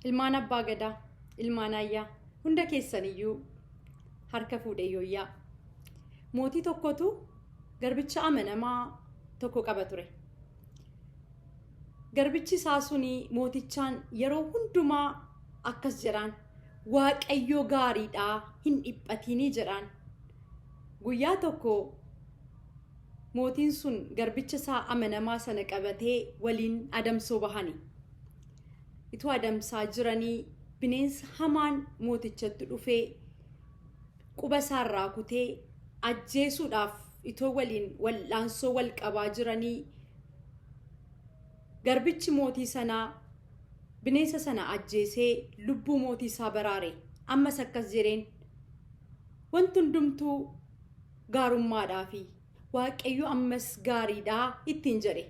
Ilmaan Abbaa Gadaa, ilmaan Ayyaa, hunda keessaniyyuu harka fuudhee yooyyaa. Mootii tokkotu garbicha amanamaa tokko qaba ture. Garbichi isaa suni mootichaan yeroo hundumaa akkas jedhaan, Waaqayyo gaariidha, hin dhiphatinii jedhaan. Guyyaa tokko mootiin sun garbicha isaa amanamaa sana qabatee waliin adamsoo bahani. Ituu adamsaa jiranii bineensa hamaan mootichatti dhufee quba isaarraa kutee ajjeesuudhaaf itoo waliin wal'aansoo wal qabaa jiranii garbichi mootii sanaa bineensa sana ajjeesee lubbuu mootii isaa baraare. Ammas akkas jedheen, wanti hundumtuu gaarummaadhaafi Waaqayyo ammas gaariidha ittiin jedhe.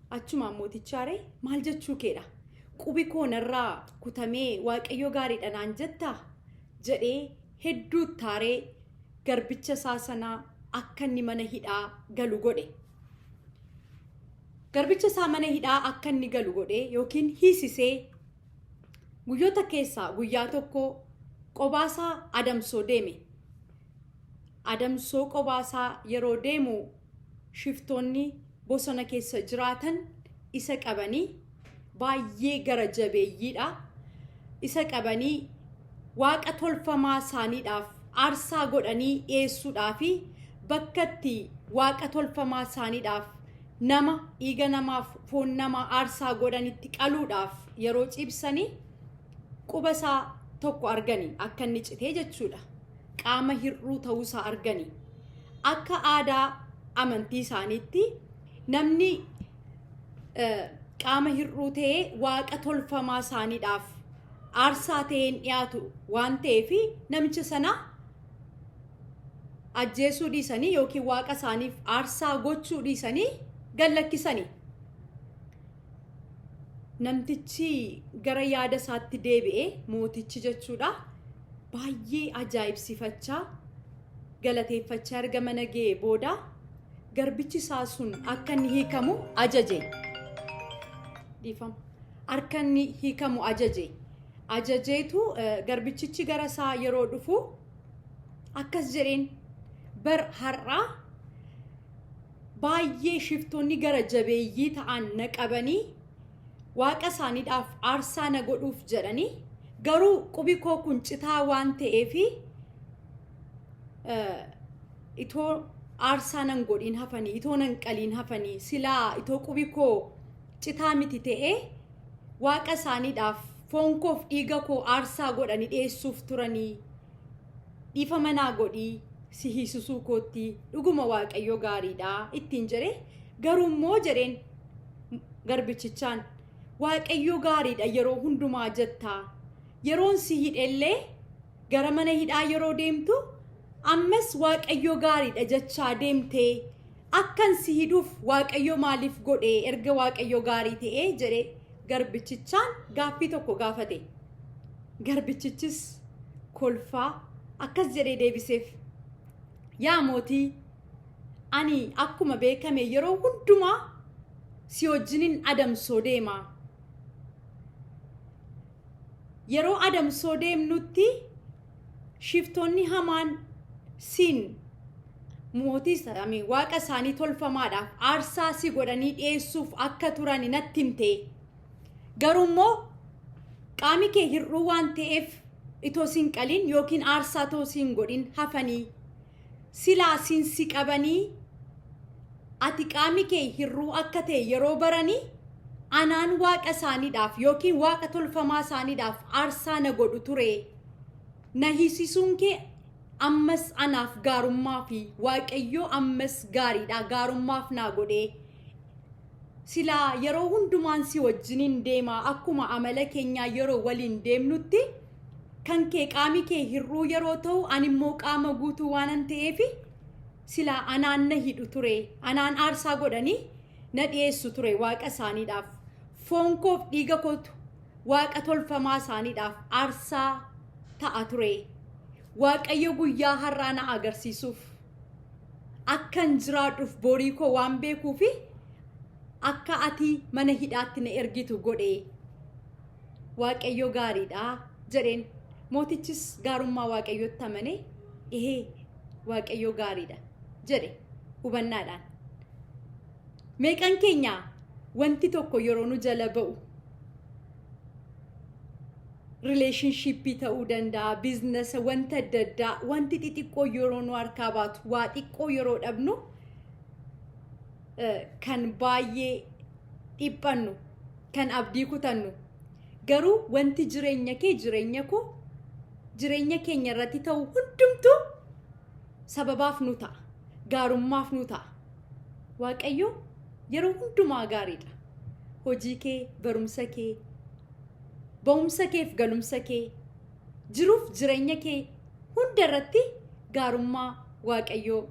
Achumaan mootichaaree maal jechuu keedha? Qubi koo narraa kutamee Waaqayyo gaariidha naan jettaa? Jedhee hedduu taaree garbicha isaa sanaa akka inni mana hidhaa galu godhe. Garbicha isaa mana hidhaa akka inni galu godhee yookiin hiisisee guyyoota keessaa guyyaa tokko qobaasaa adamsoo deeme. Adamsoo qobaasaa yeroo deemu shiftoonni bosona keessa jiraatan isa qabanii baay'ee gara jabeeyyiidha. Isa qabanii waaqa tolfamaa isaaniidhaaf aarsaa godhanii dhiyeessuudhaaf bakka itti waaqa tolfamaa isaaniidhaaf nama dhiiga namaaf foon namaa aarsaa godhanitti qaluudhaaf yeroo ciibsanii quba isaa tokko argani akka inni citee jechuudha. Qaama hir'uu ta'uu isaa argani. Akka aadaa amantii isaaniitti namni qaama hir'uu ta'ee waaqa tolfamaa isaaniidhaaf aarsaa ta'ee hin dhiyaatu waan ta'eef namicha sana ajjeesuu dhiisanii yookiin waaqa isaaniif aarsaa gochuu dhiisanii gad lakkisanii. Namtichi gara yaada isaatti deebi'e mootichi jechuudha. Baay'ee ajaa'ibsiifachaa galateeffachaa erga mana ga'ee booda garbichi isaa sun akka inni hiikamu ajaje. Dhiifama. Akka inni hiikamu ajaje. Ajajeetu garbichichi gara isaa yeroo dhufu akkas jedheen bar har'aa baay'ee shiftoonni gara jabeeyyii ta'an na qabanii waaqa isaaniidhaaf aarsaa na godhuuf jedhanii garuu qubi koo kun citaa waan ta'eef itoo aarsaa nan godhiin hafanii itoo nan qaliin hafanii silaa itoo qubi koo citaa miti ta'ee waaqa isaaniidhaaf foon koof dhiiga koo aarsaa godhanii dhiyeessuuf turanii dhiifama naa godhii si hiisisuu kootti dhuguma Waaqayyo gaariidha ittiin jedhe. Garuu immoo jedheen garbichichaan, Waaqayyo gaariidha yeroo hundumaa jettaa, yeroon si hidhellee gara mana hidhaa yeroo deemtu ammas Waaqayyo gaariidha jechaa deemtee akkan si hidhuuf Waaqayyo maaliif godhe erga Waaqayyo gaarii ta'ee jedhe garbichichaan gaaffii tokko gaafate. Garbichichis kolfaa akkas jedhee deebiseef. Yaa mootii, ani akkuma beekame yeroo hundumaa si wajjinin adamsoo deema. Yeroo adamsoo deemnutti shiftoonni hamaan siin mootii waaqa isaanii tolfamaadhaaf aarsaa si godhanii dhiyeessuuf akka turan natti himte. Garuu immoo qaami kee hir'uu waan ta'eef itoo sin qalin yookiin aarsaa too siin godhin hafanii silaa siin si qabanii ati qaami kee hir'uu akka ta'e yeroo baranii anaan waaqa isaaniidhaaf yookiin waaqa tolfamaa isaaniidhaaf aarsaa na godhu ture. Na hiisisuun kee ammas anaaf gaarummaa fi Waaqayyoo ammas gaariidha gaarummaaf naa godhee. Silaa yeroo hundumaan si wajjiniin deema akkuma amala keenyaa yeroo waliin deemnutti kan kee qaami kee hir'uu yeroo ta'u ani immoo qaama guutuu waanan ta'eef silaa anaan na hidhu ture anaan aarsaa godhanii na dhiyeessu ture waaqa isaaniidhaaf foon koof dhiiga kootu waaqa tolfamaa isaaniidhaaf aarsaa ta'a ture. Waaqayyo guyyaa har'aa na agarsiisuuf akkan jiraadhuuf borii koo waan beekuufi akka ati mana hidhaatti na ergitu godhe. Waaqayyo gaariidha jedheen. Mootichis gaarummaa Waaqayyootti amanee, "Ehee, Waaqayyo gaariidha" jedhe hubannaadhaan. Meeqan keenya wanti tokko yeroo nu jala ba'u, relationship ta'uu danda'a, business, wanta adda addaa, wanti xixiqqoo yeroo nu harkaa baatu, waa xiqqoo yeroo dhabnu, kan baay'ee dhiphannu, kan abdii kutannu? Garuu wanti jireenya kee, jireenya koo, jireenya keenya irratti ta'u hundumtuu sababaaf nu ta'a, gaarummaaf nu ta'a. Waaqayyo yeroo hundumaa gaariidha. Hojii kee, barumsa kee, ba'umsa keef galumsa kee, jiruuf jireenya kee hunda irratti gaarummaa Waaqayyoo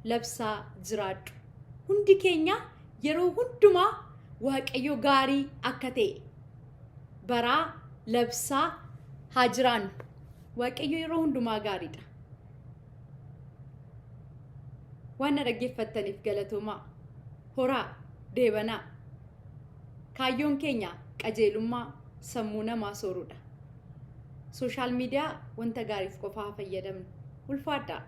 labsaa jiraadhu. Hundi keenya yeroo hundumaa Waaqayyo gaarii akka ta'e baraa labsaa haa jiraannu. Waaqayyo yeroo hundumaa gaariidha. Waan na dhaggeeffattaniif galatoomaa. Horaa deebanaa. Kaayyoon keenya qajeelummaa sammuu namaa sooruudha. Social media wanta gaariif qofaa fayyadamnu. Ulfaadhaa.